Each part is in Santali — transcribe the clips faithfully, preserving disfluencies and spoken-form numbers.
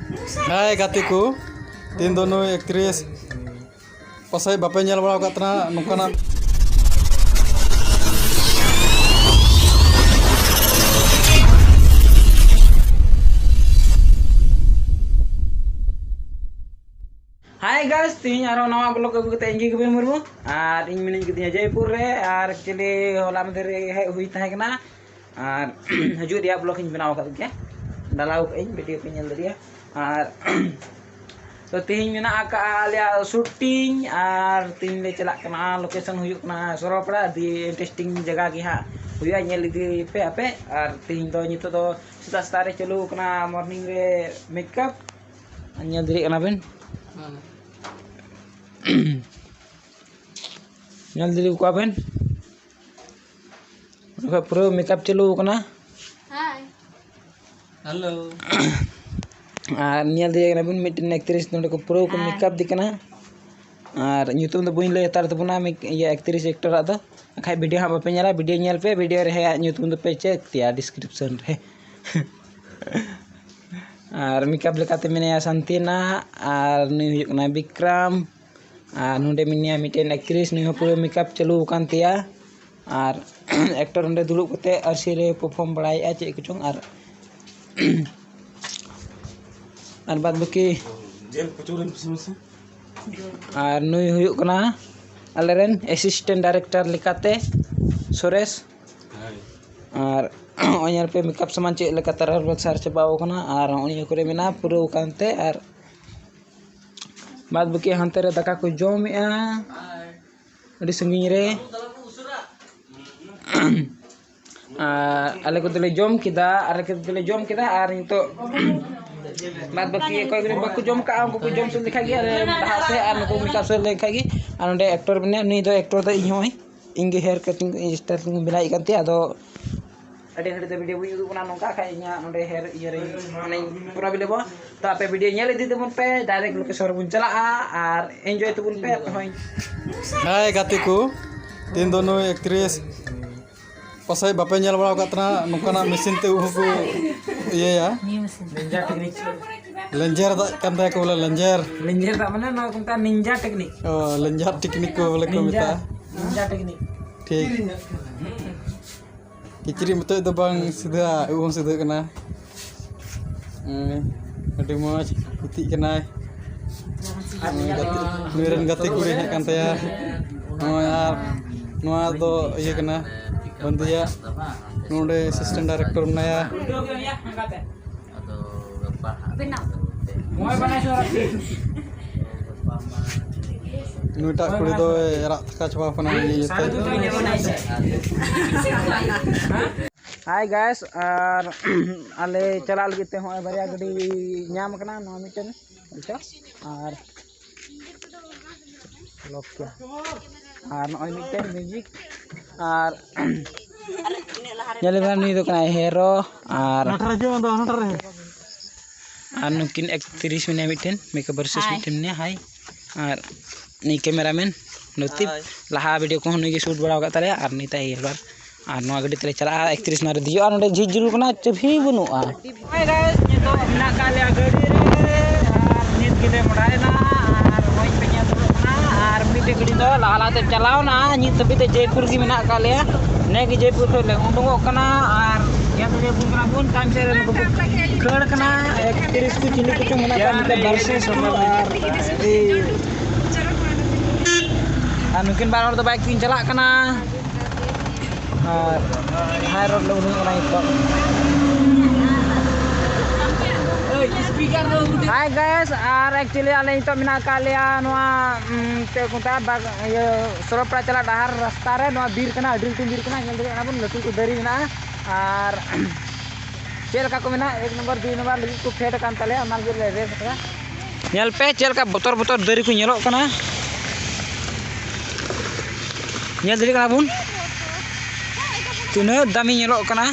ᱦᱟᱭ ᱜᱟᱛᱮ ᱠᱚ, ᱛᱮᱦᱮᱧ ᱫᱚ ᱱᱩᱭ ᱮᱠᱴᱨᱮᱥ ᱯᱟᱥᱮᱡ ᱵᱟᱯᱮ ᱧᱮᱞ ᱵᱟᱲᱟ ᱟᱠᱟᱫ ᱛᱟᱦᱮᱱᱟ ᱱᱚᱝᱠᱟᱱᱟᱜ᱾ Hi guys, ᱛᱮᱦᱮᱧ ᱟᱨᱦᱚᱸ ᱱᱟᱣᱟ vlog ᱟᱹᱜᱩ ᱠᱟᱛᱮ ᱤᱧ ᱜᱮ ᱜᱳᱵᱤᱱ ᱢᱩᱨᱢᱩ᱾ ᱟᱨ ᱤᱧ ᱢᱤᱱᱟᱹᱧ ᱠᱟᱫᱤᱧᱟ ᱡᱚᱭᱯᱩᱨ ᱨᱮ᱾ ᱟᱨ actually ᱦᱚᱞᱟ ᱢᱟᱫᱷᱮᱨ ᱨᱮ ᱦᱮᱡ ᱦᱩᱭ ᱛᱟᱦᱮᱸ ᱠᱟᱱᱟ᱾ ᱟᱨ ᱦᱤᱡᱩᱜ ᱨᱮᱭᱟᱜ vlog ᱤᱧ ᱵᱮᱱᱟᱣ ᱟᱠᱟᱫ ᱜᱮᱭᱟ, ᱰᱟᱞᱟᱣ ᱠᱟᱜ ᱟᱹᱧ, video ᱯᱮ ᱧᱮᱞ ᱫᱟᱲᱮᱭᱟᱜᱼᱟ᱾ ᱟᱨ ᱛᱚ ᱛᱮᱦᱮᱧ ᱢᱮᱱᱟᱜ ᱟᱠᱟᱫᱼᱟ ᱟᱞᱮᱭᱟᱜ shooting᱾ ᱟᱨ ᱛᱮᱦᱮᱧ ᱞᱮ ᱪᱟᱞᱟᱜ ᱠᱟᱱᱟ, location ᱦᱩᱭᱩᱜ ᱠᱟᱱᱟ ᱥᱚᱨᱚᱯᱟᱲᱟ᱾ ᱟᱹᱰᱤ interesting ᱡᱟᱭᱜᱟ ᱜᱮ ᱦᱟᱸᱜ ᱦᱩᱭᱩᱜᱼᱟ, ᱧᱮᱞ ᱤᱫᱤ ᱯᱮ ᱟᱯᱮ᱾ ᱟᱨ ᱛᱮᱦᱮᱧ ᱫᱚ, ᱱᱤᱛᱚᱜ ᱫᱚ ᱥᱮᱛᱟᱜ ᱥᱮᱛᱟᱜ ᱨᱮ ᱪᱟᱹᱞᱩ ᱟᱠᱟᱱᱟ morning ᱨᱮ makeup᱾ ᱧᱮᱞ ᱫᱟᱲᱮᱭᱟᱜ ᱠᱟᱱᱟ ᱵᱮᱱ, ᱧᱮᱞ ᱫᱟᱲᱮ ᱠᱚᱣᱟ ᱵᱮᱱ᱾ ᱱᱚᱝᱠᱟ ᱯᱩᱨᱟᱹ makeup ᱪᱟᱹᱞᱩ ᱟᱠᱟᱱᱟ᱾ Hi. Hello. ᱟᱨ ᱧᱮᱞ ᱫᱟᱲᱮᱭᱟᱜ ᱠᱟᱱᱟ ᱵᱮᱱ, ᱢᱤᱫᱴᱮᱱ ᱮᱠᱴᱨᱮᱥ ᱱᱚᱰᱮ ᱠᱚ ᱯᱩᱨᱟᱹ ᱠᱚ ᱦᱮᱸ᱾ Makeup ᱫᱤ ᱠᱟᱱᱟ᱾ ᱟᱨ ᱧᱩᱛᱩᱢ ᱫᱚ ᱵᱟᱹᱧ ᱞᱟᱹᱭ ᱦᱟᱛᱟᱲ ᱛᱟᱵᱚᱱᱟ, ᱢᱤᱠ-, ᱤᱭᱟᱹ, ᱮᱠᱴᱨᱮᱥ ᱮᱠᱴᱚᱨᱟᱜ ᱫᱚ᱾ ᱵᱟᱠᱷᱟᱡ video ᱦᱟᱸᱜ ᱵᱟᱯᱮ ᱧᱮᱞᱟ, video ᱧᱮᱞ ᱯᱮ, video ᱨᱮ ᱦᱮᱸ ᱧᱩᱛᱩᱢ ᱫᱚᱯᱮ check ᱛᱮᱭᱟ description ᱨᱮ᱾ ᱟᱨ makeup ᱞᱮᱠᱟᱛᱮ ᱢᱮᱱᱟᱭᱟ ᱥᱟᱱᱛᱤᱱᱟ, ᱟᱨ ᱱᱩᱭ ᱦᱩᱭᱩᱜ ᱠᱟᱱᱟ ᱵᱤᱠᱨᱟᱢ, ᱟᱨ ᱱᱚᱰᱮ ᱢᱮᱱᱟᱭᱟ ᱢᱤᱫᱴᱮᱱ ᱮᱠᱴᱨᱮᱥ, ᱱᱩᱭ ᱦᱚᱸ ᱯᱩᱨᱟᱹ makeup ᱪᱟᱹᱞᱩ ᱟᱠᱟᱱ ᱛᱟᱭᱟ᱾ ᱟᱨ ᱮᱠᱴᱚᱨ ᱚᱸᱰᱮ ᱫᱩᱲᱩᱵ ᱠᱟᱛᱮ ᱟᱹᱨᱥᱤ ᱨᱮ perform ᱵᱟᱲᱟᱭᱮᱫᱼᱟ ᱪᱮᱫ ᱠᱚᱪᱚᱝ᱾ ᱟᱨ, ᱟᱨ ᱵᱟᱫᱽ ᱵᱟᱹᱠᱤ ᱡᱮᱞ ᱯᱟᱹᱪᱩᱨᱮᱱ ᱯᱤᱥᱤ ᱢᱮᱥᱮ᱾ ᱟᱨ ᱱᱩᱭ ᱦᱩᱭᱩᱜ ᱠᱟᱱᱟ ᱟᱞᱮᱨᱮᱱ assistant director ᱞᱮᱠᱟᱛᱮ ᱥᱩᱨᱮᱥ᱾ ᱦᱳᱭ᱾ ᱟᱨ ᱱᱚᱜᱼᱚᱭ ᱧᱮᱞ ᱯᱮ, makeup ᱥᱟᱢᱟᱱ ᱪᱮᱫ ᱞᱮᱠᱟ ᱛᱟᱨᱟᱨ ᱵᱟᱨ ᱥᱟᱨ ᱪᱟᱵᱟᱣ ᱠᱟᱱᱟ᱾ ᱟᱨ ᱱᱚᱜᱼᱚᱭ ᱱᱤᱭᱟᱹ ᱠᱚᱨᱮ ᱢᱮᱱᱟᱜᱼᱟ ᱯᱩᱨᱟᱹᱣ ᱠᱟᱱᱛᱮ᱾ ᱟᱨ ᱵᱟᱫᱽ ᱵᱟᱹᱠᱤ ᱦᱟᱱᱛᱮ ᱨᱮ ᱫᱟᱠᱟ ᱠᱚ ᱡᱚᱢᱮᱜᱼᱟ᱾ ᱟᱹᱰᱤ ᱥᱟᱺᱜᱤᱧ ᱨᱮ᱾ ᱟᱨ ᱟᱞᱮ ᱠᱚᱫᱚᱞᱮ ᱡᱚᱢ ᱠᱮᱫᱟ, ᱟᱞᱮ ᱠᱚᱫᱚᱞᱮ ᱡᱚᱢ ᱠᱮᱫᱟ᱾ ᱟᱨ ᱱᱤᱛᱚᱜ ᱵᱟᱫᱽ ᱵᱟᱹᱠᱤ ᱚᱠᱚᱭ ᱠᱚᱫᱚ ᱵᱟᱠᱚ ᱡᱚᱢ ᱠᱟᱜᱼᱟ, ᱩᱱᱠᱩ ᱠᱚ ᱡᱚᱢ ᱥᱟᱹᱛ ᱞᱮᱠᱷᱟᱡ ᱜᱮ ᱟᱞᱮ ᱞᱟᱦᱟ ᱥᱮᱫ, ᱟᱨ ᱱᱩᱠᱩ makeup ᱥᱟᱹᱛ ᱞᱮᱱᱠᱷᱟᱡ ᱜᱮ᱾ ᱟᱨ ᱱᱚᱰᱮ ᱮᱠᱴᱚᱨ ᱢᱮᱱᱟᱭᱟ, ᱱᱩᱭ ᱫᱚ ᱮᱠᱴᱚᱨ ᱫᱚ ᱤᱧ ᱦᱚᱸ, ᱤᱧ ᱜᱮ hair cutting styling ᱵᱮᱱᱟᱣᱮᱫ ᱠᱟᱱ ᱛᱟᱦᱮᱸᱫ᱾ ᱟᱫᱚ ᱟᱹᱰᱤ ᱜᱷᱟᱹᱲᱤᱡ ᱫᱚ video ᱵᱟᱹᱧ ᱩᱫᱩᱜ ᱠᱟᱱᱟ, ᱱᱚᱝᱠᱟ ᱠᱷᱟᱡ ᱤᱧᱟᱹᱜ ᱱᱚᱰᱮ hair ᱤᱭᱟᱹ ᱨᱮ ᱢᱟᱱᱮᱧ problem ᱚᱜᱼᱟ᱾ ᱛᱚ ᱟᱯᱮ video ᱧᱮᱞ ᱤᱫᱤ ᱛᱟᱵᱚᱱ ᱯᱮ, direct location ᱨᱮᱵᱚᱱ ᱪᱟᱞᱟᱜᱼᱟ ᱟᱨ enjoy ᱛᱟᱵᱚᱱ ᱯᱮ ᱟᱯᱮ ᱦᱚᱸ᱾ ᱦᱟᱭ ᱜᱟᱛᱮ ᱠᱚ, ᱛᱮᱦᱮᱧ ᱫᱚ ᱱᱩᱭ ᱮᱠᱴᱨᱮᱥ ᱯᱟᱥᱮᱡ ᱵᱟᱯᱮ ᱧᱮᱞ ᱵᱟᱲᱟ ᱟᱠᱟᱫ ᱛᱟᱦᱮᱱᱟ, ᱱᱚᱝᱠᱟᱱᱟᱜ machine ᱛᱮ ᱩᱵ ᱦᱚᱸᱠᱚ ᱤᱭᱟᱹᱭᱟ᱾ ᱱᱤᱭᱟᱹ ᱢᱮᱥᱤᱱ᱾ ᱱᱤᱱᱡᱟ ᱴᱮᱠᱱᱤᱠ᱾ ᱞᱮᱧᱡᱮᱨ ᱫᱟᱜ ᱠᱟᱱ ᱛᱟᱭᱟ ᱠᱚ ᱵᱚᱞᱮ, ᱞᱮᱧᱡᱮᱨ᱾ ᱞᱮᱧᱡᱮᱨ ᱫᱟᱜ ᱢᱟᱱᱮ ᱱᱚᱣᱟ ᱠᱚ ᱢᱮᱛᱟᱜᱼᱟ ᱱᱤᱱᱡᱟ ᱴᱮᱠᱱᱤᱠ᱾ ᱚ, ᱞᱮᱧᱡᱮᱨ ᱴᱮᱠᱱᱤᱠ ᱠᱚ ᱵᱚᱞᱮ ᱠᱚ ᱱᱤᱱᱡᱟ, ᱢᱮᱛᱟᱜᱼᱟ᱾ ᱱᱤᱱᱡᱟ ᱴᱮᱠᱱᱤᱠ᱾ ᱴᱷᱤᱠ᱾ ᱠᱤᱪᱨᱤᱡ ᱢᱚᱛᱚᱡ ᱫᱚ ᱵᱟᱝ ᱥᱤᱫᱷᱟᱹᱜᱼᱟ, ᱩᱵ ᱦᱚᱸ ᱥᱤᱫᱷᱟᱹᱜ ᱠᱟᱱᱟ᱾ ᱦᱮᱸ, ᱟᱹᱰᱤ ᱢᱚᱡᱽ ᱜᱤᱛᱤᱡ ᱠᱟᱱᱟᱭ᱾ ᱱᱚᱜᱼᱚᱭ ᱜᱟᱛᱮ, ᱱᱩᱭ ᱨᱮᱱ ᱜᱟᱛᱮ ᱠᱩᱲᱤ ᱦᱮᱡ ᱠᱟᱱ ᱛᱟᱭᱟ᱾ ᱱᱚᱜᱼᱚᱭ ᱟᱨ ᱱᱚᱣᱟ ᱫᱚ ᱤᱭᱟᱹ ᱠᱟᱱᱟ, ᱵᱟᱹᱱᱫᱤᱭᱟᱜ᱾ ᱱᱚᱰᱮ assistant director ᱢᱮᱱᱟᱭᱟ᱾ ᱱᱩᱭᱴᱟᱜ ᱠᱩᱲᱤ ᱫᱚᱭ ᱨᱟᱜ ᱛᱷᱟᱠᱟ ᱪᱟᱵᱟ ᱠᱟᱱᱟ ᱩᱱᱤ ᱤᱭᱟᱹᱛᱮ᱾ Hi guys, ᱟᱨ ᱟᱞᱮ ᱪᱟᱞᱟᱜ ᱞᱟᱹᱜᱤᱫ ᱛᱮ ᱦᱚᱸᱜᱼᱚᱭ ᱵᱟᱨᱭᱟ ᱜᱟᱹᱰᱤ ᱧᱟᱢ ᱠᱟᱱᱟ, ᱱᱚᱣᱟ ᱢᱤᱫᱴᱮᱱ ᱟᱪᱪᱷᱟ, ᱟᱨ ᱞᱚᱠ ᱠᱮᱭᱟ᱾ ᱟᱨ ᱱᱚᱜᱼᱚᱭ ᱢᱤᱫᱴᱮᱱ ᱢᱮᱡᱤᱠ, ᱟᱨ ᱧᱮᱞ ᱢᱮ ᱱᱩᱭ ᱫᱚ ᱠᱟᱱᱟᱭ ᱦᱮᱨᱳ, ᱟᱨ ᱱᱚᱴᱨᱮ ᱦᱤᱡᱩᱜ ᱢᱮ, ᱱᱚᱴᱨᱮ᱾ ᱟᱨ ᱱᱩᱠᱤᱱ ᱮᱠᱴᱨᱮᱥ ᱢᱮᱱᱟᱭᱟ ᱢᱤᱫᱴᱮᱱ, ᱢᱮᱠᱟᱯ ᱟᱨᱴᱤᱥᱴ ᱦᱟᱭ᱾ ᱢᱤᱫᱴᱮᱱ ᱢᱮᱱᱟᱭᱟ, ᱦᱟᱭ᱾ ᱟᱨ ᱱᱩᱭ ᱠᱮᱢᱮᱨᱟᱢᱮᱱ ᱞᱚᱛᱤᱯ, ᱦᱟᱭ᱾ ᱞᱟᱦᱟ ᱵᱷᱤᱰᱤᱭᱳ ᱠᱚᱦᱚᱸ ᱱᱩᱭ ᱜᱮ ᱥᱩᱴ ᱵᱟᱲᱟ ᱟᱠᱟᱫ ᱛᱟᱞᱮᱭᱟ, ᱟᱨ ᱱᱩᱭ ᱛᱟᱭ ᱦᱮᱞᱯᱟᱨ᱾ ᱟᱨ ᱱᱚᱣᱟ ᱜᱟᱹᱰᱤ ᱛᱮᱞᱮ ᱪᱟᱞᱟᱜᱼᱟ, ᱮᱠᱛᱨᱤᱥ ᱱᱚᱣᱟ ᱨᱮ ᱫᱮᱡᱚᱜᱼᱟ, ᱱᱚᱰᱮ ᱡᱷᱤᱡ ᱡᱩᱞᱩᱜ ᱠᱟᱱᱟ, ᱪᱟᱹᱵᱷᱤ ᱵᱟᱹᱱᱩᱜᱼᱟ᱾ Hi guys, ᱱᱤᱛᱚᱜ ᱢᱮᱱᱟᱜ ᱟᱠᱟᱫ ᱞᱮᱭᱟ ᱜᱟᱹᱰᱤ ᱨᱮ, ᱟᱨ ᱱᱤᱛ ᱜᱮᱞᱮ ᱢᱚᱰᱟᱭᱮᱱᱟ, ᱟᱨ ᱱᱚᱜᱼᱚᱭ ᱯᱮ ᱧᱮᱞ ᱧᱟᱢᱚᱜ ᱠᱟᱱᱟ, ᱟᱨ ᱢᱤᱫᱴᱮᱡ ᱜᱟᱹᱰᱤ ᱫᱚ ᱞᱟᱦᱟ ᱞᱟᱦᱟᱛᱮ ᱪᱟᱞᱟᱣᱱᱟ, ᱱᱤᱛ ᱫᱷᱟᱹᱵᱤᱡ ᱛᱮ ᱡᱚᱭᱯᱩᱨ ᱜᱮ ᱢᱮᱱᱟᱜ ᱟᱠᱟᱫ ᱞᱮᱭᱟ᱾ ᱱᱮ ᱜᱮ ᱡᱚᱭᱯᱩᱨ ᱠᱷᱚᱱ ᱞᱮ ᱩᱰᱩᱝᱚᱜ ᱠᱟᱱᱟ, ᱟᱨ ᱧᱮᱞ ᱫᱟᱲᱮᱭᱟᱵᱚᱱ ᱠᱟᱱᱟ ᱵᱚᱱ, ᱛᱟᱭᱚᱢ ᱥᱮᱫ ᱨᱮ ᱱᱩᱠᱩ ᱠᱚ ᱠᱷᱟᱹᱲ ᱠᱟᱱᱟ, ᱮᱠᱛᱨᱤᱥ ᱠᱚ ᱪᱤᱞᱤ ᱠᱚᱪᱚᱝ ᱢᱮᱱᱟᱜ ᱠᱚᱣᱟ, ᱢᱤᱫᱴᱮᱡ ᱵᱟᱨᱥᱮᱥ ᱠᱚ, ᱟᱨ, ᱟᱨ ᱱᱩᱠᱤᱱ ᱵᱟᱨ ᱦᱚᱲ ᱫᱚ ᱵᱟᱭᱤᱠ ᱛᱮᱠᱤᱱ ᱪᱟᱞᱟᱜ ᱠᱟᱱᱟ᱾ ᱟᱨ high road ᱞᱮ ᱩᱰᱩᱝ ᱠᱟᱱᱟ ᱱᱤᱛᱚᱜ᱾ Hi guys, ᱟᱨ actually ᱟᱞᱮ ᱱᱤᱛᱚᱜ ᱢᱮᱱᱟᱜ ᱟᱠᱟᱫ ᱞᱮᱭᱟ ᱱᱚᱣᱟ, ᱩᱢ, ᱪᱮᱫ ᱠᱚ ᱢᱮᱛᱟᱜᱼᱟ, ᱵᱟᱜ-, ᱤᱭᱟᱹ, ᱥᱚᱨᱚᱜᱯᱟᱲᱟ ᱪᱟᱞᱟᱜ ᱰᱟᱦᱟᱨ ᱨᱟᱥᱛᱟ ᱨᱮ, ᱱᱚᱣᱟ ᱵᱤᱨ ᱠᱟᱱᱟ, ᱟᱹᱰᱤ ᱞᱟᱹᱴᱩ ᱵᱤᱨ ᱠᱟᱱᱟ, ᱧᱮᱞ ᱫᱟᱲᱮᱭᱟᱜ ᱠᱟᱱᱟ ᱵᱚᱱ, ᱞᱟᱹᱴᱩ ᱞᱟᱹᱴᱩ ᱫᱟᱨᱮ ᱢᱮᱱᱟᱜᱼᱟ᱾ ᱟᱨ ᱪᱮᱫ ᱞᱮᱠᱟ ᱠᱚ ᱢᱮᱱᱟ, ᱮᱠ ᱱᱚᱢᱵᱚᱨ, ᱫᱩᱭ ᱱᱚᱢᱵᱚᱨ ᱞᱟᱹᱜᱤᱫ ᱠᱚ ᱯᱷᱮᱰ ᱟᱠᱟᱱ ᱛᱟᱞᱮᱭᱟ, ᱚᱱᱟ ᱞᱟᱹᱜᱤᱫ ᱞᱮ ᱨᱮᱥ ᱟᱠᱟᱫᱟ᱾ ᱧᱮᱞ ᱯᱮ ᱪᱮᱫ ᱞᱮᱠᱟ ᱵᱚᱛᱚᱨ ᱵᱚᱛᱚᱨ ᱫᱟᱨᱮ ᱠᱚ ᱧᱮᱞᱚᱜ ᱠᱟᱱᱟ, ᱧᱮᱞ ᱫᱟᱲᱮᱭᱟᱜ ᱠᱟᱱᱟ ᱵᱚᱱ ᱛᱤᱱᱟᱹᱜ ᱫᱟᱢᱤ ᱧᱮᱞᱚᱜ ᱠᱟᱱᱟ᱾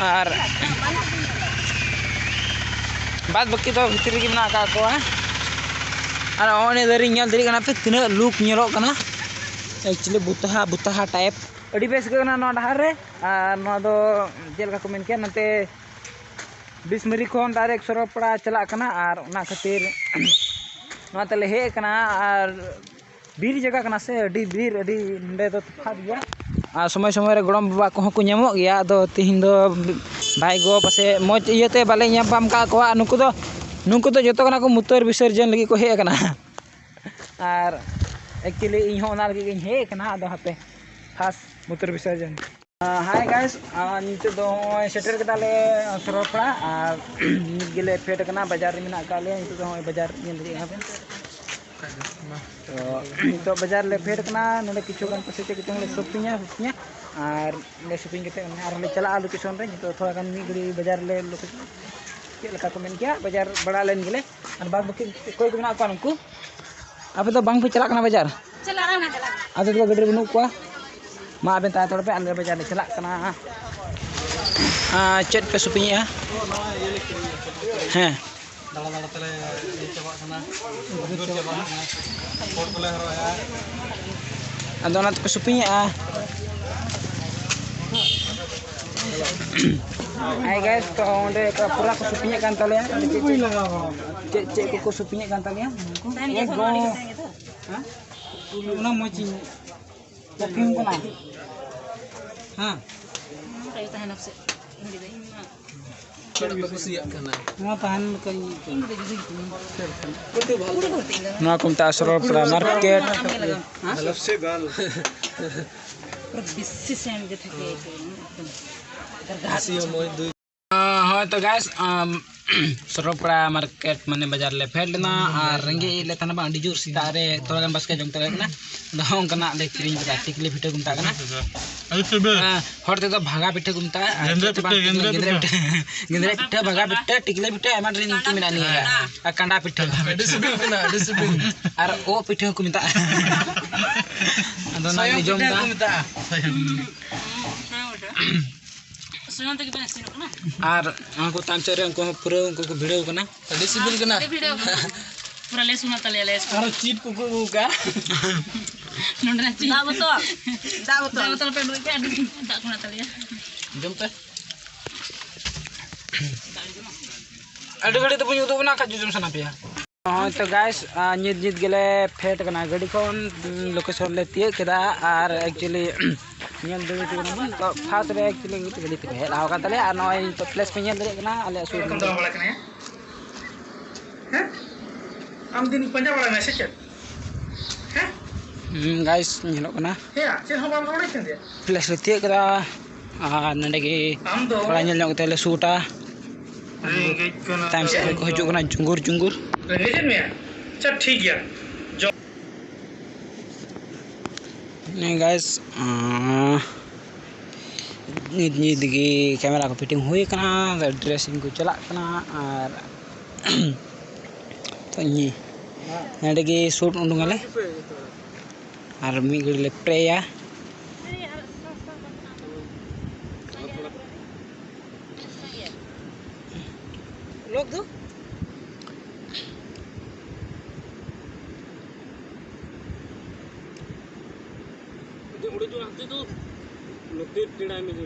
ᱟᱨ ᱵᱟᱫ ᱵᱟᱹᱠᱤ ᱫᱚ ᱵᱷᱤᱛᱤᱨ ᱨᱮᱜᱮ ᱢᱮᱱᱟᱜ ᱟᱠᱟᱫ ᱠᱚᱣᱟ᱾ ᱟᱨ ᱱᱚᱜᱼᱚᱭ ᱱᱤᱭᱟᱹ ᱫᱟᱨᱮ ᱧᱮᱞ ᱫᱟᱲᱮᱭᱟᱜ ᱠᱟᱱᱟ ᱯᱮ ᱛᱤᱱᱟᱹᱜ ᱞᱩᱠ ᱧᱮᱞᱚᱜ ᱠᱟᱱᱟ, actually ᱵᱩᱛᱟᱦᱟ ᱵᱩᱛᱟᱦᱟ type᱾ ᱟᱹᱰᱤ ᱵᱮᱥ ᱟᱹᱭᱠᱟᱹᱜ ᱠᱟᱱᱟ ᱱᱚᱣᱟ ᱰᱟᱦᱟᱨ ᱨᱮ᱾ ᱟᱨ ᱱᱚᱣᱟ ᱫᱚ ᱪᱮᱫ ᱞᱮᱠᱟ ᱠᱚ ᱢᱮᱱ ᱠᱮᱭᱟ, ᱱᱚᱛᱮ ᱵᱤᱥᱢᱟᱹᱨᱤ ᱠᱷᱚᱱ direct ᱥᱚᱨᱚᱜᱯᱟᱲᱟ ᱪᱟᱞᱟᱜ ᱠᱟᱱᱟ, ᱟᱨ ᱚᱱᱟ ᱠᱷᱟᱹᱛᱤᱨ ᱱᱚᱣᱟ ᱛᱮᱞᱮ ᱦᱮᱡ ᱟᱠᱟᱱᱟ᱾ ᱟᱨ ᱵᱤᱨ ᱡᱟᱭᱜᱟ ᱠᱟᱱᱟ ᱥᱮ, ᱟᱹᱰᱤ ᱵᱤᱨ, ᱟᱹᱰᱤ ᱱᱚᱸᱰᱮ ᱫᱚ ᱛᱚᱯᱷᱟᱛ ᱜᱮᱭᱟ᱾ ᱟᱨ ᱥᱚᱢᱚᱭ ᱥᱚᱢᱚᱭ ᱨᱮ ᱜᱚᱲᱚᱢ ᱵᱟᱵᱟ ᱠᱚᱦᱚᱸ ᱠᱚ ᱧᱟᱢᱚᱜ ᱜᱮᱭᱟ᱾ ᱟᱫᱚ ᱛᱤᱦᱤᱧ ᱫᱚ ᱵᱷᱟᱭ ᱜᱚ ᱯᱟᱥᱮᱡ ᱢᱚᱡᱽ ᱤᱭᱟᱹᱛᱮ ᱵᱟᱞᱮ ᱧᱟᱯᱟᱢ ᱟᱠᱟᱫ ᱠᱚᱣᱟ᱾ ᱱᱩᱠᱩ ᱫᱚ, ᱱᱩᱠᱩ ᱫᱚ ᱡᱚᱛᱚ ᱠᱟᱱᱟ ᱠᱚ ᱢᱩᱛᱟᱹᱨ ᱵᱤᱥᱚᱨᱡᱚᱱ ᱞᱟᱹᱜᱤᱫ ᱠᱚ ᱦᱮᱡ ᱟᱠᱟᱱᱟ᱾ ᱟᱨ actually ᱤᱧ ᱦᱚᱸ ᱚᱱᱟ ᱞᱟᱹᱜᱤᱫ ᱜᱤᱧ ᱦᱮᱡ ᱟᱠᱟᱱᱟ᱾ ᱟᱫᱚ ᱦᱟᱯᱮ first ᱢᱩᱛᱟᱹᱨ ᱵᱤᱥᱚᱨᱡᱚᱱ᱾ Hi guys, ᱱᱤᱛᱚᱜ ᱫᱚ ᱱᱚᱜᱼᱚᱭ ᱥᱮᱴᱮᱨ ᱠᱮᱫᱟᱞᱮ ᱥᱚᱨᱚᱜᱯᱟᱲᱟ, ᱟᱨ ᱱᱤᱛ ᱜᱮᱞᱮ ᱯᱷᱮᱰ ᱟᱠᱟᱱᱟ᱾ ᱵᱟᱡᱟᱨ ᱨᱮ ᱢᱮᱱᱟᱜ ᱟᱠᱟᱫ ᱞᱮᱭᱟ᱾ ᱱᱤᱛᱚᱜ ᱫᱚ ᱱᱚᱜᱼᱚᱭ ᱵᱟᱡᱟᱨ ᱧᱮᱞ ᱫᱟᱲᱮᱭᱟᱜ ᱠᱟᱱᱟ ᱯᱮ᱾ ᱛᱚ ᱱᱤᱛᱚᱜ ᱵᱟᱡᱟᱨ ᱞᱮ ᱯᱷᱮᱰ ᱟᱠᱟᱱᱟ᱾ ᱱᱚᱰᱮ ᱠᱤᱪᱷᱩ ᱜᱟᱱ ᱯᱚᱭᱥᱟ ᱪᱮᱫ ᱠᱚᱪᱚᱝ ᱞᱮ ᱥᱚᱯᱤᱝᱟ, ᱥᱚᱯᱤᱝᱟ, ᱟᱨ ᱞᱮ ᱥᱚᱯᱤᱝ ᱠᱟᱛᱮ ᱟᱨᱦᱚᱸ ᱞᱮ ᱪᱟᱞᱟᱜᱼᱟ ᱞᱳᱠᱮᱥᱚᱱ ᱨᱮ᱾ ᱱᱤᱛᱚᱜ ᱛᱷᱚᱲᱟ ᱜᱟᱱ ᱢᱤᱫ ᱜᱷᱟᱹᱲᱤ ᱵᱟᱡᱟᱨ ᱞᱮ ᱪᱮᱫ ᱞᱮᱠᱟ ᱠᱚ ᱢᱮᱱ ᱠᱮᱭᱟ, ᱵᱟᱡᱟᱨ ᱵᱟᱲᱟ ᱞᱮᱱ ᱜᱮᱞᱮ᱾ ᱟᱨ ᱵᱟᱫᱽ ᱵᱟᱹᱠᱤ ᱚᱠᱚᱭ ᱠᱚ ᱢᱮᱱᱟᱜ ᱠᱚᱣᱟ ᱱᱩᱠᱩ? ᱟᱯᱮ ᱫᱚ ᱵᱟᱝ ᱯᱮ ᱪᱟᱞᱟᱜ ᱠᱟᱱᱟ ᱵᱟᱡᱟᱨ? ᱪᱟᱞᱟᱜ ᱠᱟᱱᱟ, ᱪᱟᱞᱟᱜ ᱠᱟᱱᱟ᱾ ᱟᱫᱚ ᱛᱚᱵᱮ ᱜᱟᱹᱰᱤ ᱨᱮ ᱵᱟᱹᱱᱩᱜ ᱠᱚᱣᱟ? ᱢᱟ ᱟᱵᱮᱱ ᱛᱟᱦᱮᱸ ᱦᱟᱛᱟᱲ ᱯᱮ, ᱟᱞᱮ ᱵᱟᱡᱟᱨ ᱞᱮ ᱪᱟᱞᱟᱜ ᱠᱟᱱᱟ᱾ ᱟᱨ ᱪᱮᱫ ᱯᱮ ᱥᱚᱯᱤᱝ ᱮᱜᱼᱟ? ᱦᱮᱸ᱾ ᱫᱟᱬᱟ ᱫᱟᱬᱟ ᱛᱮᱞᱮ ᱤᱭᱟᱹ ᱪᱟᱵᱟᱜ ᱠᱟᱱᱟ, ᱩᱫᱽᱜᱟᱹᱨ ᱪᱟᱵᱟᱜ ᱠᱟᱱᱟ, ᱠᱳᱴ ᱠᱚᱞᱮ ᱦᱚᱨᱚᱜ ᱮᱜᱼᱟ᱾ ᱟᱫᱚ ᱚᱱᱟ ᱛᱮᱯᱮ ᱥᱚᱯᱤᱝ ᱮᱜᱼᱟ? Hi guys, ᱛᱚ ᱚᱸᱰᱮ ᱯᱩᱨᱟ ᱠᱚ ᱥᱚᱯᱤᱝ ᱮᱫ ᱠᱟᱱ ᱛᱟᱞᱮᱭᱟ᱾ ᱪᱮᱫ ᱪᱮᱫ ᱠᱚᱠᱚ ᱥᱚᱯᱤᱝ ᱮᱫ ᱠᱟᱱ ᱛᱟᱞᱮᱭᱟ? ᱦᱮᱸ? ᱚᱱᱟ ᱢᱚᱡᱽ ᱤᱧ ᱯᱟᱨᱯᱷᱤᱭᱩᱢ ᱠᱟᱱᱟ᱾ ᱦᱮᱸ᱾ ᱛᱟᱦᱮᱱᱟ ᱯᱟᱥᱮᱡ᱾ ᱪᱮᱫ ᱯᱮ ᱠᱩᱥᱤᱭᱟᱜ ᱠᱟᱱᱟ? ᱱᱚᱣᱟ ᱛᱟᱦᱮᱱ ᱞᱮᱠᱟ ᱤᱧ ᱟᱹᱭᱠᱟᱹᱣ᱾ ᱱᱚᱣᱟ ᱠᱚ ᱢᱮᱛᱟᱜᱼᱟ ᱥᱚᱨᱚᱞᱯᱟᱲᱟ ᱢᱟᱨᱠᱮᱴ᱾ ᱦᱮᱸ? ᱯᱩᱨᱟᱹ ᱵᱮᱥᱤ ᱥᱮᱢ ᱜᱮ ᱛᱷᱮᱠᱮ ᱮᱠᱫᱚᱢ᱾ ᱦᱮᱸ, ᱦᱳᱭ ᱛᱚ guys, ᱟᱢ, ᱥᱚᱨᱚᱞᱯᱟᱲᱟ ᱢᱟᱨᱠᱮᱴ ᱢᱟᱱᱮ ᱵᱟᱡᱟᱨ ᱞᱮ ᱯᱷᱮᱰ ᱞᱮᱱᱟ ᱟᱨ ᱨᱮᱸᱜᱮᱡ ᱞᱮ ᱛᱟᱦᱮᱱᱟ ᱵᱟᱝ, ᱟᱹᱰᱤ ᱡᱳᱨ ᱥᱮᱛᱟᱜ ᱨᱮ ᱛᱷᱚᱲᱟ ᱜᱟᱱ ᱵᱟᱥᱠᱮ ᱡᱚᱢ ᱛᱟᱞᱮ ᱠᱟᱱᱟ᱾ ᱟᱫᱚ ᱚᱱᱠᱟᱱᱟᱜ ᱞᱮ ᱠᱤᱨᱤᱧ ᱠᱮᱫᱟ, ᱴᱤᱠᱞᱤ ᱯᱤᱴᱷᱟᱹ ᱠᱚ ᱢᱮᱛᱟᱜ ᱠᱟᱱᱟ᱾ ᱟᱹᱰᱤ ᱥᱤᱵᱤᱞ᱾ ᱦᱮᱸ, ᱦᱚᱲ ᱛᱮᱫᱚ ᱵᱷᱟᱜᱟ ᱯᱤᱴᱷᱟᱹ ᱠᱚ ᱢᱮᱛᱟᱜᱼᱟ᱾ ᱟᱨ ᱜᱮᱸᱫᱽᱨᱮ ᱪᱮᱫ ᱪᱚ ᱵᱟᱝ ᱯᱤᱴᱷᱟᱹ, ᱜᱮᱸᱫᱽᱨᱮ ᱜᱮᱸᱫᱽᱨᱮ ᱯᱤᱴᱷᱟᱹ᱾ ᱯᱤᱴᱷᱟᱹ, ᱜᱮᱸᱫᱽᱨᱮ ᱯᱤᱴᱷᱟᱹ, ᱵᱷᱟᱜᱟ ᱯᱤᱴᱷᱟᱹ, ᱴᱤᱠᱞᱤ ᱯᱤᱴᱷᱟᱹ, ᱟᱭᱢᱟ ᱰᱷᱮᱨ ᱧᱩᱛᱩᱢ ᱢᱮᱱᱟᱜᱼᱟ ᱱᱤᱭᱟᱹ ᱨᱮᱭᱟᱜ᱾ ᱟᱨ ᱠᱟᱸᱰᱟ ᱯᱤᱴᱷᱟᱹ᱾ ᱟᱹᱰᱤ ᱥᱤᱵᱤᱞ ᱠᱟᱱᱟ, ᱟᱹᱰᱤ ᱥᱤᱵᱤᱞ᱾ ᱟᱨ ᱳᱜ ᱯᱤᱴᱷᱟᱹ ᱦᱚᱸᱠᱚ ᱢᱮᱛᱟᱜᱼᱟ᱾ ᱟᱫᱚ ᱚᱱᱟ ᱥᱚᱭᱚᱢ ᱜᱮᱞᱮ ᱡᱚᱢ ᱯᱤᱴᱷᱟᱹ ᱮᱫᱟ᱾ ᱦᱚᱸᱠᱚ ᱢᱮᱛᱟᱜᱼᱟ᱾ ᱥᱚᱭᱚᱢ᱾ ᱥᱚᱭᱚᱢ ᱛᱮᱜᱮ ᱵᱟᱝ ᱤᱥᱤᱱᱚᱜ ᱠᱟᱱᱟ? ᱟᱨ ᱩᱱᱠᱩ ᱛᱟᱢᱪᱟᱹ ᱨᱮ ᱩᱱᱠᱩ ᱦᱚᱸ ᱯᱩᱨᱟᱹ ᱩᱱᱠᱩ ᱠᱚ ᱵᱷᱤᱲᱟᱹᱣ ᱠᱟᱱᱟ᱾ ᱟᱹᱰᱤ ᱥᱤᱵᱤᱞ ᱠᱟᱱᱟ᱾ ᱟᱹᱰᱤ ᱵᱷᱤᱲᱟᱹᱣ ᱠᱟᱱᱟ᱾ ᱯᱩᱨᱟᱹ ᱞᱮ ᱥᱩᱱᱟ ᱛᱟᱞᱮᱭᱟ, ᱞᱮ ᱥᱩᱱᱟ᱾ ᱟᱨᱚ ᱪᱤᱯ ᱠᱚᱠᱚ ᱟᱹᱜᱩ ᱠᱟᱜᱼᱟ᱾ ᱱᱚᱰᱮᱱᱟᱜ ᱪᱮᱫ? ᱫᱟᱜ ᱵᱚᱛᱚᱞ᱾ ᱫᱟᱜ ᱵᱚᱛᱚᱞ᱾ ᱫᱟᱜ ᱵᱚᱛᱚᱞ ᱯᱮ ᱩᱰᱩᱠ ᱠᱮᱫ, ᱟᱹᱰᱤ ᱫᱟᱜ ᱠᱚ ᱢᱮᱱᱟᱜ ᱛᱟᱞᱮᱭᱟ᱾ ᱡᱚᱢ ᱯᱮ᱾ ᱟᱹᱰᱤ ᱜᱷᱟᱹᱲᱤᱡ ᱫᱚ ᱵᱟᱹᱧ ᱩᱫᱩᱜ ᱵᱮᱱᱟ, ᱠᱷᱟᱡ ᱡᱚᱡᱚᱢ ᱥᱟᱱᱟ ᱯᱮᱭᱟ᱾ ᱦᱳᱭ ᱛᱚ guys, ᱟᱨ ᱧᱤᱛ ᱧᱤᱛ ᱜᱮᱞᱮ ᱯᱷᱮᱰ ᱠᱟᱱᱟ ᱜᱟᱹᱰᱤ ᱠᱷᱚᱱ, ᱩᱸ, location ᱞᱮ ᱛᱤᱭᱟᱹᱜ ᱠᱮᱫᱟ᱾ ᱟᱨ actually ᱧᱮᱞ ᱫᱟᱲᱮ ᱦᱚᱪᱚ ᱠᱟᱱᱟ ᱵᱚᱱ, ᱛᱚ first ᱨᱮ actually ᱜᱟᱹᱰᱤ ᱛᱮᱠᱚ ᱦᱮᱡ ᱞᱟᱦᱟ ᱟᱠᱟᱱ ᱛᱟᱞᱮᱭᱟ᱾ ᱟᱨ ᱱᱚᱜᱼᱚᱭ ᱱᱤᱛᱚᱜ place ᱯᱮ ᱧᱮᱞ ᱫᱟᱲᱮᱭᱟᱜ ᱠᱟᱱᱟ ᱟᱞᱮᱭᱟᱜ ᱥᱩᱨ ᱨᱮ᱾ ᱦᱮᱸ? ᱟᱢ ᱫᱤᱱ ᱯᱟᱸᱡᱟ ᱵᱟᱲᱟᱭ ᱢᱮ ᱥᱮ ᱪᱮᱫ? ᱦᱮᱸ? ᱦᱩᱸ, guys, ᱧᱮᱞᱚᱜ ᱠᱟᱱᱟ᱾ ᱦᱮᱸ, ᱪᱮᱫ ᱦᱚᱸ ᱵᱟᱢ ᱨᱚᱲ ᱠᱟᱱ ᱜᱮᱭᱟ᱾ Place ᱞᱮ ᱛᱤᱭᱟᱹᱜ ᱠᱮᱫᱟ᱾ ᱟᱨ ᱱᱚᱸᱰᱮ ᱜᱮ ᱟᱢ ᱫᱚ ᱛᱷᱚᱲᱟ ᱧᱮᱞ ᱧᱚᱜ ᱠᱟᱛᱮ ᱞᱮ ᱥᱩᱴᱟ᱾ ᱨᱮᱸᱜᱮᱡ ᱠᱟᱱᱟ ᱛᱟᱭᱚᱢ ᱥᱮᱫ ᱠᱷᱚᱱ ᱠᱚ ᱦᱤᱡᱩᱜ ᱠᱟᱱᱟ ᱡᱩᱝᱜᱩᱨ ᱡᱩᱝᱜᱩᱨ᱾ ᱨᱮᱸᱜᱮᱡ ᱮᱫ ᱢᱮᱭᱟ? ᱟᱪᱪᱷᱟ, ᱴᱷᱤᱠ ᱜᱮᱭᱟ᱾ ᱡᱚ- ᱦᱮᱸ, guys, ᱟᱸ, ᱱᱤᱛ ᱱᱤᱛ ᱜᱮ camera ᱠᱚ fitting ᱦᱩᱭ ᱠᱟᱱᱟ, dressing ᱠᱚ ᱪᱟᱞᱟᱜ ᱠᱟᱱᱟ᱾ ᱟᱨ ᱛᱚ ᱱᱤ-, ᱱᱚᱸᱰᱮ ᱜᱮ shoot ᱩᱰᱩᱝ ᱟᱞᱮ᱾ ᱟᱨ ᱢᱤᱫ ᱜᱷᱟᱹᱲᱤᱡ ᱞᱮ ᱯᱨᱮᱭᱟ᱾ ᱞᱚᱠ ᱫᱚ? ᱚᱸᱰᱮ ᱪᱚ ᱦᱟᱱᱛᱮ ᱫᱚ ᱱᱚᱛᱮ ᱴᱮᱲᱟᱭ ᱢᱮ ᱡᱮ᱾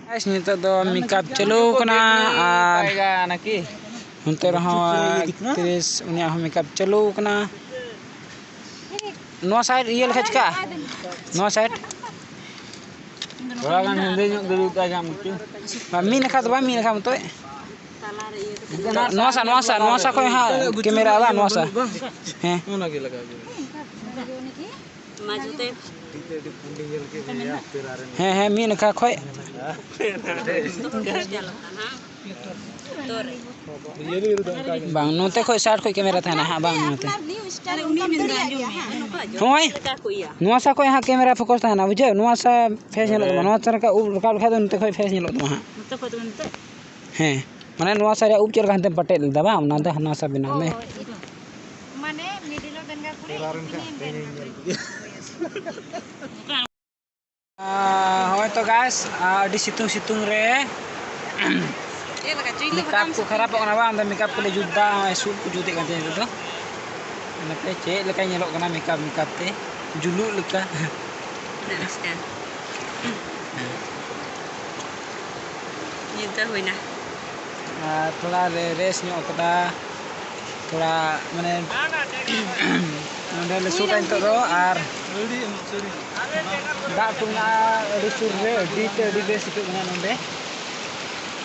Guys, ᱱᱤᱛᱚᱜ ᱫᱚ ᱢᱮᱠᱟᱯ ᱪᱟᱹᱞᱩ ᱠᱟᱱᱟ ᱟᱨ ᱱᱚᱱᱛᱮ ᱨᱮᱦᱚᱸ ᱮᱠᱛᱨᱤᱥ, ᱩᱱᱤᱭᱟᱜ ᱦᱚᱸ ᱢᱮᱠᱟᱯ ᱪᱟᱹᱞᱩ ᱠᱟᱱᱟ᱾ ᱱᱚᱣᱟ ᱥᱟᱭᱤᱰ ᱤᱭᱟᱹ ᱞᱮᱠᱷᱟᱡ ᱪᱤᱠᱟᱹᱜᱼᱟ? ᱱᱚᱣᱟ ᱥᱟᱭᱤᱰ᱾ ᱛᱷᱚᱲᱟ ᱜᱟᱱ ᱦᱮᱸᱫᱮ ᱧᱚᱜ ᱫᱩᱲᱩᱵ ᱛᱟᱭ ᱠᱷᱟᱱ ᱢᱩᱪᱟᱹᱫ᱾ ᱵᱟᱝ, ᱢᱤᱫ ᱱᱟᱠᱷᱟ ᱫᱚ ᱵᱟᱝ, ᱢᱤᱫ ᱱᱟᱠᱷᱟ ᱢᱚᱛᱚᱡ᱾ ᱱᱚᱣᱟ ᱥᱟ, ᱱᱚᱣᱟ ᱥᱟ, ᱱᱚᱣᱟ ᱥᱟ ᱠᱷᱚᱡ ᱦᱟᱸᱜ ᱠᱮᱢᱮᱨᱟ ᱟᱞᱟ, ᱱᱚᱣᱟ ᱥᱟ᱾ ᱦᱮᱸ᱾ ᱦᱮᱸ, ᱦᱮᱸ, ᱢᱤᱫ ᱱᱟᱠᱷᱟ ᱠᱷᱚᱡ᱾ ᱵᱟᱝ, ᱱᱚᱛᱮ ᱠᱷᱚᱡ ᱥᱟᱭᱤᱰ ᱠᱷᱚᱡ ᱠᱮᱢᱮᱨᱟ ᱛᱟᱦᱮᱱᱟ ᱦᱟᱸᱜ, ᱵᱟᱝ ᱱᱚᱛᱮ᱾ ᱦᱳᱭ, ᱱᱚᱣᱟ ᱥᱟ ᱠᱷᱚᱡ ᱦᱟᱸᱜ ᱠᱮᱢᱮᱨᱟ ᱯᱷᱳᱠᱟᱥ ᱛᱟᱦᱮᱱᱟ, ᱵᱩᱡᱷᱟᱹᱣ? ᱱᱚᱣᱟ ᱥᱟ ᱯᱷᱮᱥ ᱧᱮᱞᱚᱜ ᱛᱟᱢᱟ, ᱱᱚᱣᱟ ᱥᱟ ᱨᱟᱠᱟᱵ, ᱩᱵ ᱨᱟᱠᱟᱵ ᱞᱮᱠᱷᱟᱡ ᱫᱚ ᱱᱚᱛᱮ ᱠᱷᱚᱡ ᱯᱷᱮᱥ ᱧᱮᱞᱚᱜ ᱛᱟᱢᱟ ᱦᱟᱸᱜ᱾ ᱦᱮᱸ, ᱢᱟᱱᱮ ᱱᱚᱣᱟ ᱥᱟ ᱨᱮᱭᱟᱜ ᱩᱵ ᱪᱮᱫ ᱞᱮᱠᱟ ᱦᱟᱱᱛᱮᱢ ᱯᱟᱴᱮᱫ ᱞᱮᱫᱟ ᱵᱟᱝ, ᱚᱱᱟ ᱫᱚ ᱦᱟᱱᱟ ᱥᱟ ᱵᱮᱱᱟᱣ ᱢᱮ᱾ ᱢᱟᱱᱮ ᱢᱤᱰᱤᱞ ᱨᱮ ᱵᱮᱱ ᱜᱟ ᱠᱩᱲᱤ, ᱤᱯᱤᱱᱤ ᱵᱮᱱ ᱜᱟ ᱠᱩᱲᱤ᱾ ᱟᱨ ᱦᱚᱸᱜᱼᱚᱭ ᱛᱚ ᱜᱟᱭᱥ, ᱟᱹᱰᱤ ᱥᱤᱛᱩᱝ ᱥᱤᱛᱩᱝ ᱨᱮ ᱢᱮᱠᱟᱯ ᱠᱚ ᱠᱷᱟᱨᱟᱯᱚᱜ ᱠᱟᱱᱟ ᱵᱟᱝ? ᱟᱫᱚ ᱢᱮᱠᱟᱯ ᱠᱚᱞᱮ ᱡᱩᱛ ᱫᱟ, ᱱᱚᱜᱼᱚᱭ ᱥᱩᱴ ᱠᱚ ᱡᱩᱛᱮᱫ ᱠᱟᱱ ᱛᱟᱦᱮᱸ ᱱᱤᱛᱚᱜ ᱫᱚ᱾ ᱚᱱᱟᱛᱮ ᱪᱮᱫ ᱞᱮᱠᱟᱧ ᱧᱮᱞᱚᱜ ᱠᱟᱱᱟ ᱢᱮᱠᱟᱯ, ᱢᱮᱠᱟᱯ ᱛᱮ ᱡᱩᱞᱩᱜ ᱞᱮᱠᱟ᱾ ᱱᱚᱢᱥᱠᱟᱨ᱾ ᱧᱤᱫᱟᱹ ᱦᱩᱭᱱᱟ᱾ ᱟᱨ ᱛᱷᱚᱲᱟ ᱞᱮ ᱨᱮᱥᱴ ᱧᱚᱜ ᱠᱟᱫᱟ, ᱛᱷᱚᱲᱟ ᱢᱟᱱᱮ ᱱᱚᱸᱰᱮ ᱞᱮ ᱥᱩᱴᱟ ᱱᱤᱛᱚᱜ ᱫᱚ᱾ ᱟᱨ ᱫᱟᱜ ᱠᱚ ᱢᱮᱱᱟᱜᱼᱟ ᱟᱹᱰᱤ ᱥᱩᱨ ᱨᱮ, ᱟᱹᱰᱤ ᱛᱮ ᱟᱹᱰᱤ ᱵᱮᱥ ᱟᱹᱭᱠᱟᱹᱜ ᱠᱟᱱᱟ ᱱᱚᱸᱰᱮ᱾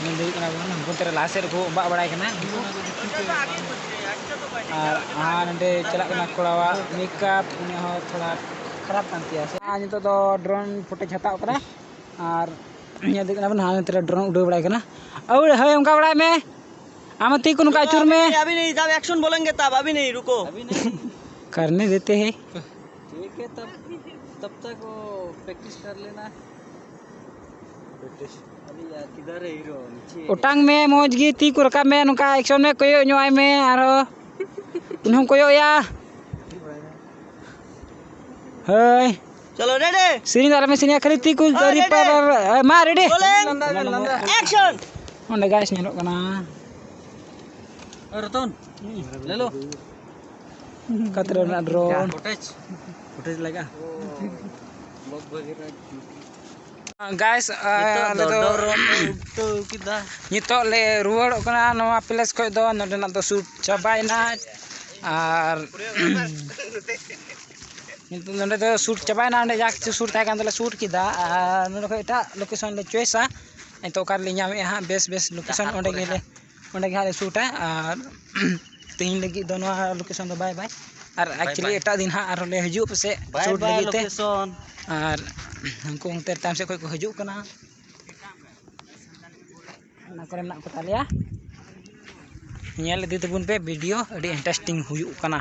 ᱧᱮᱞ ᱫᱟᱲᱮᱭᱟᱜ ᱠᱟᱱᱟ ᱵᱚᱱ, ᱦᱚᱱᱛᱮ ᱨᱮ ᱞᱟᱦᱟ ᱥᱮᱫ ᱨᱮᱠᱚ ᱚᱵᱟᱜ ᱵᱟᱲᱟᱭ ᱠᱟᱱᱟ᱾ ᱟᱨ ᱦᱟᱸ ᱱᱚᱸᱰᱮ ᱪᱟᱞᱟᱜ ᱠᱟᱱᱟ ᱠᱚᱲᱟᱣᱟᱜ ᱢᱮᱠᱟᱯ, ᱩᱱᱤ ᱦᱚᱸ ᱛᱷᱚᱲᱟ ᱠᱷᱟᱨᱟᱯ ᱠᱟᱱ ᱛᱟᱭᱟ ᱥᱮ᱾ ᱟᱨ ᱱᱤᱛᱚᱜ ᱫᱚ ᱰᱨᱳᱱ ᱯᱷᱩᱴᱮᱡᱽ ᱦᱟᱛᱟᱣ ᱠᱟᱱᱟ᱾ ᱟᱨ ᱧᱮᱞ ᱫᱟᱲᱮᱭᱟᱜ ᱠᱟᱱᱟ ᱵᱚᱱ, ᱦᱟᱱᱟ ᱱᱚᱛᱮ ᱨᱮ ᱰᱨᱳᱱ ᱩᱰᱟᱹᱣ ᱵᱟᱲᱟᱭ ᱠᱟᱱᱟ᱾ ᱟᱹᱣᱲᱤ, ᱦᱳᱭ, ᱚᱱᱠᱟ ᱵᱟᱲᱟᱭ ᱢᱮ᱾ ᱟᱢ ᱛᱤ ᱠᱚ ᱱᱚᱝᱠᱟ ᱟᱹᱪᱩᱨ ᱢᱮ᱾ अभी नहीं, तब एक्शन बोलेंगे तब, अभी नहीं, रुको। करने देते हैं। ठीक है, तब, तब तक वो प्रैक्टिस कर लेना। प्रैक्टिस। अभी यार, किधर है हीरो? नीचे। ᱚᱴᱟᱝ ᱢᱮ, ᱢᱚᱡᱽ ᱜᱮ ᱛᱤ ᱠᱚ ᱨᱟᱠᱟᱵ ᱢᱮ, ᱱᱚᱝᱠᱟ ᱮᱠᱥᱚᱱ ᱢᱮ, ᱠᱚᱭᱚᱜ ᱧᱚᱜ ᱟᱭ ᱢᱮ ᱟᱨᱦᱚᱸ᱾ ᱩᱱᱤ ᱦᱚᱸ ᱠᱚᱭᱚᱜ ᱮᱭᱟ᱾ ᱦᱳᱭ᱾ चलो, रेडी। ᱥᱮᱨᱮᱧ ᱫᱚ ᱟᱞᱚᱢ ᱥᱮᱨᱮᱧᱟ, ᱠᱷᱟᱹᱞᱤ ᱛᱤ ᱠᱚ ᱦᱳᱭ, ᱟᱹᱨᱩᱵ ᱯᱮ, ᱨᱮᱰᱤ᱾ ᱢᱟ, ᱨᱮᱰᱤ᱾ ᱵᱚᱞᱮ, ᱮᱠᱥᱚᱱ। ᱚᱸᱰᱮ ᱜᱟᱭᱥ ᱧᱮᱞᱚᱜ ᱠᱟᱱᱟ᱾ ᱨᱚᱛᱚᱱ, ᱞᱮᱞᱳ᱾ ᱚᱠᱟᱛᱮ ᱨᱮ ᱢᱮᱱᱟᱜᱼᱟ ᱰᱨᱳᱱ? फुटेज। फुटेज लगा। ᱜᱟᱭᱥ, ᱱᱤᱛᱚᱜ ᱟᱞᱮ ᱫᱚ ᱫᱚ ᱰᱚᱨᱚᱢ ᱞᱮ ᱩᱴᱷᱟᱹᱣ ᱠᱮᱫᱟ᱾ ᱱᱤᱛᱚᱜ ᱞᱮ ᱨᱩᱣᱟᱹᱲᱚᱜ ᱠᱟᱱᱟ ᱱᱚᱣᱟ ᱯᱞᱮᱥ ᱠᱷᱚᱱ ᱫᱚ᱾ ᱱᱚᱰᱮᱱᱟᱜ ᱫᱚ ᱥᱩᱴ ᱪᱟᱵᱟᱭᱮᱱᱟ᱾ ᱟᱨ ᱱᱤᱛᱚᱜ ᱱᱚᱰᱮ ᱫᱚ ᱥᱩᱴ ᱪᱟᱵᱟᱭᱮᱱᱟ᱾ ᱚᱸᱰᱮ ᱡᱟ ᱠᱤᱪᱷᱩ ᱥᱩᱴ ᱛᱟᱦᱮᱸ ᱠᱟᱱ ᱛᱟᱞᱮ ᱥᱩᱴ ᱠᱮᱫᱟ᱾ ᱟᱨ ᱱᱚᱰᱮ ᱠᱷᱚᱱ ᱮᱴᱟᱜ ᱞᱳᱠᱮᱥᱚᱱ ᱞᱮ ᱪᱚᱭᱮᱥᱟ᱾ ᱱᱤᱛᱚᱜ ᱚᱠᱟ ᱨᱮᱞᱮ ᱧᱟᱢᱮᱫᱼᱟ ᱦᱟᱸᱜ ᱵᱮᱥ ᱵᱮᱥ ᱞᱳᱠᱮᱥᱚᱱ, ᱚᱸᱰᱮ ᱜᱮᱞᱮ, ᱚᱸᱰᱮ ᱜᱮ ᱦᱟᱸᱜ ᱞᱮ ᱥᱩᱴᱟ᱾ ᱟᱨ ᱛᱮᱦᱮᱧ ᱞᱟᱹᱜᱤᱫ ᱫᱚ ᱱᱚᱣᱟ ᱞᱳᱠᱮᱥᱚᱱ ᱫᱚ ᱵᱟᱭ ᱵᱟᱭ᱾ ᱟᱨ ᱵᱟᱭ ᱮᱠᱪᱩᱭᱮᱞᱤ ᱵᱟᱭ᱾ ᱮᱴᱟᱜ ᱫᱤᱱ ᱦᱟᱸᱜ ᱟᱨᱦᱚᱸ ᱞᱮ ᱦᱤᱡᱩᱜ ᱯᱟᱥᱮᱡ ᱵᱟᱭ ᱥᱩᱴ ᱵᱟᱭ ᱞᱟᱹᱜᱤᱫ ᱛᱮ᱾ ᱞᱳᱠᱮᱥᱚᱱ᱾ ᱟᱨ ᱩᱱᱠᱩ ᱚᱱᱛᱮ ᱛᱟᱭᱚᱢ ᱥᱮᱫ ᱠᱷᱚᱱ ᱠᱚ ᱦᱤᱡᱩᱜ ᱠᱟᱱᱟ᱾ ᱚᱱᱟ ᱠᱚᱨᱮ ᱢᱮᱱᱟᱜ ᱠᱚ ᱛᱟᱞᱮᱭᱟ᱾ ᱧᱮᱞ ᱤᱫᱤ ᱛᱟᱵᱚᱱ ᱯᱮ, ᱵᱷᱤᱰᱤᱭᱳ ᱟᱹᱰᱤ ᱤᱱᱴᱟᱨᱮᱥᱴᱤᱝ ᱦᱩᱭᱩᱜ ᱠᱟᱱᱟ᱾